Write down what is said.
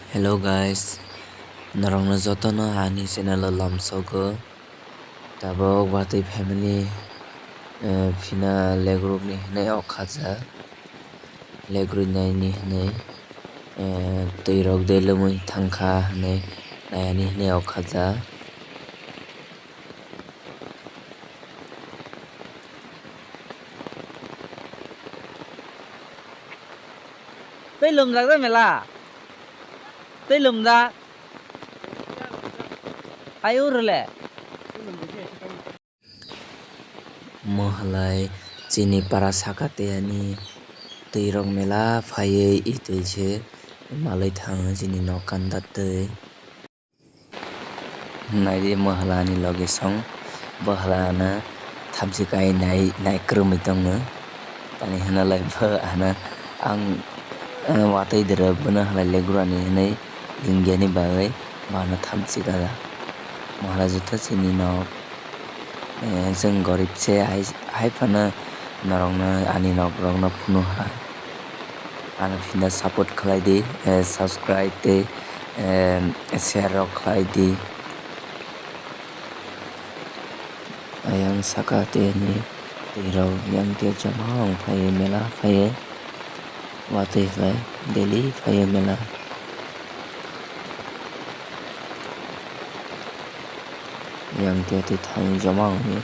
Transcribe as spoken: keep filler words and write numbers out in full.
Hello guys, norokno jotono ani channel o lamsogo. Tabuk watwi family, eh, phina legrukni hinwi okhaja. Legrui naini hinwi, eh, twi rok de lomwi thangkha hinwi nayani hinwi okhaja. Tei lumjak da mela. Tei lumjak. Ayung rwle. Mohalai chini para saka tei ani twi rok mela phaiwi itwi se malwi thango chini nok kanda twi. Naidi mohala ni loge song, bo hala ano thamchi kai nai, nai kwrwngwi tongo. Tani hwnalai bo ano ang, eh, watwi dwrw bono halai legrani hinwi lingya ni bagwi bo ano thamchi kajak. Mohala jotto chini nok, eh, chwng gorib se hai, hai phano norokno ani nok rokno phunu ha. Ano phina support khlai di, eh, subscribe tei, eh, share rok khlai di. Ayang saka tei ani twi rok yang tei joma wng phai mela phai watwi khlai daily phai mela. Yang tei twi thang joma wng.